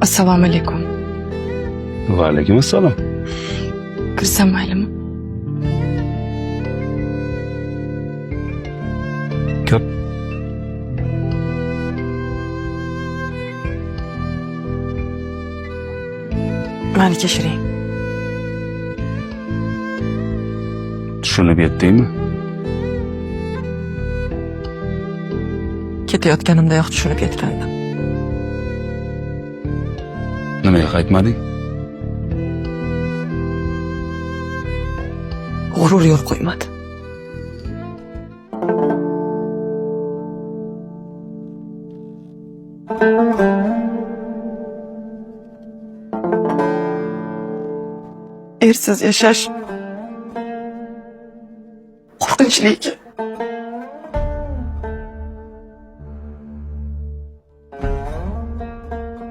Assalomu alaykum. Va alaykum assalom. Kirsam maylimi? Kir. Mani kechiring. Tushunib yetdingmi? Ketayotganimdayoq tushunib yetgandim. Nimaga qaytmading? G'urur yo'l qo'ymadi. Ersiz yashash qo'rqinchli ekan.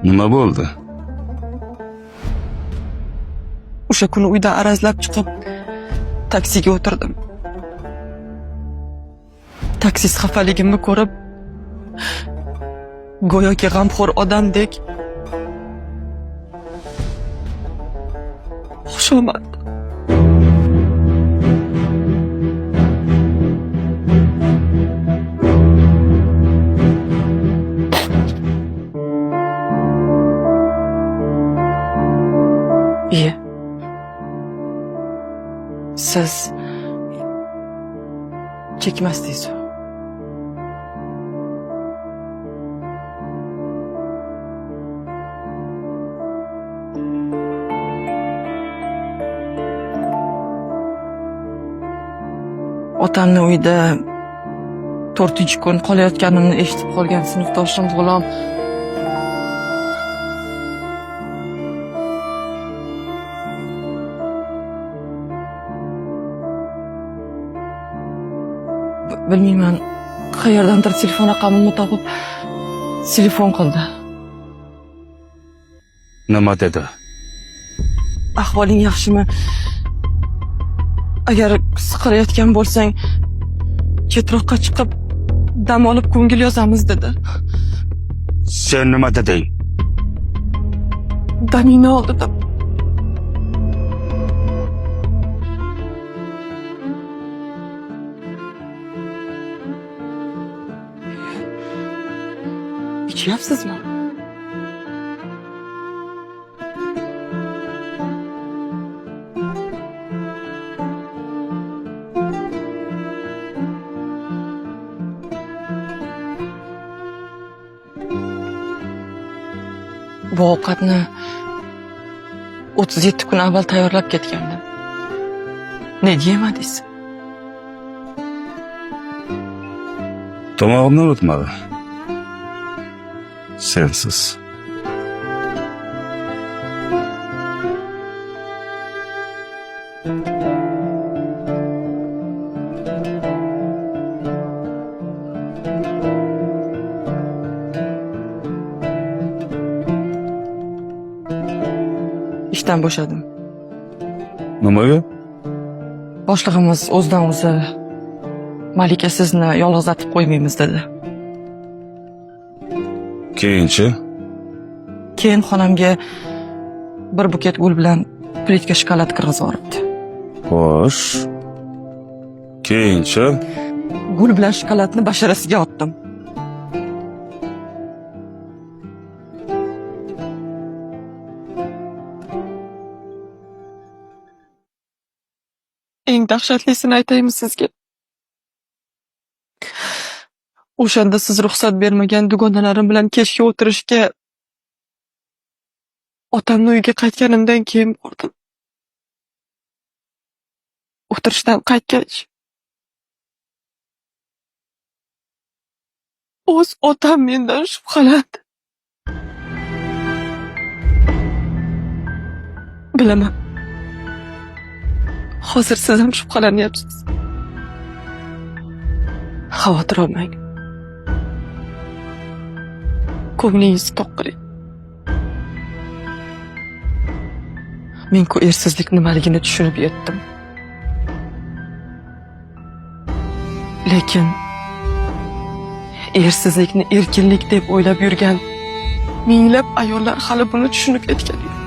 Nima bo'ldi? O'sha kuni uydan arazlab chiqib taksiga o'tirdim. Taksist xafaligimni ko'rib, go'yoki g'amxo'r odamdek xushomad. Iye. Siz chekmasdingiz. Otamni uyida 4-kun qolayotganimni eshitib qolgan sinfdoshim G'ulom bilmayman, qayerdandir telefon raqamimni topib telefon qildi. Nima dedi? Ahvoling yaxshimi? Agar siqilayotgan bo'lsang, chetroqqa chiqib dam olib ko'ngil yozamiz dedi. Sen nima deding? Damingni ol dedim. Ichyapsizmi? Bu ovqatni 37 kun avval tayyorlab ketgandim. Nega yemadingiz? Tomog'imdan o'tmadi. Sensiz. Ishdan bo'shadim. Nimaga? Boshlig'imiz o'zidan o'zi Malika sizni yolg'izlatib qo'ymaymiz dedi. Keyinchi? Keyin xonamga bir buket gul bilan plitka shokolad kirgizib yuboribdi. Xo'sh. Keyinchi? Gul bilan shokoladni basharasiga otdim. Eng dahshatlisini aytaymi sizga? O'shanda siz ruxsat bermagan dugonalarim bilan kechki o'tirishga otamni uyiga qaytganimdan keyin bordim. O'tirishdan qaytgach o'z otam mendan shubhalandi. Bilaman. Hozir siz ham shubhalanyapsiz. Xavotir olmang. Ko'nglingizni to'q qiling. Men-ku ersizlik nimaligini tushunib yetdim. Lekin ersizlikni erkinlik deb o'ylab yurgan Minglab ayollar hali buni tushunib yetgani yo'q.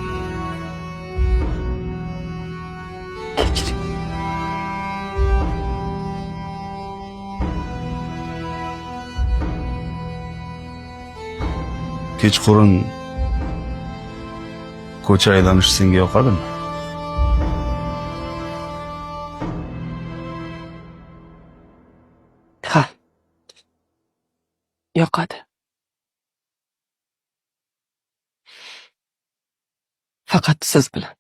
Kechiring. Kechqurun ko'cha aylanish senga yoqadimi? Ha. Yoqadi. Faqat siz bilan.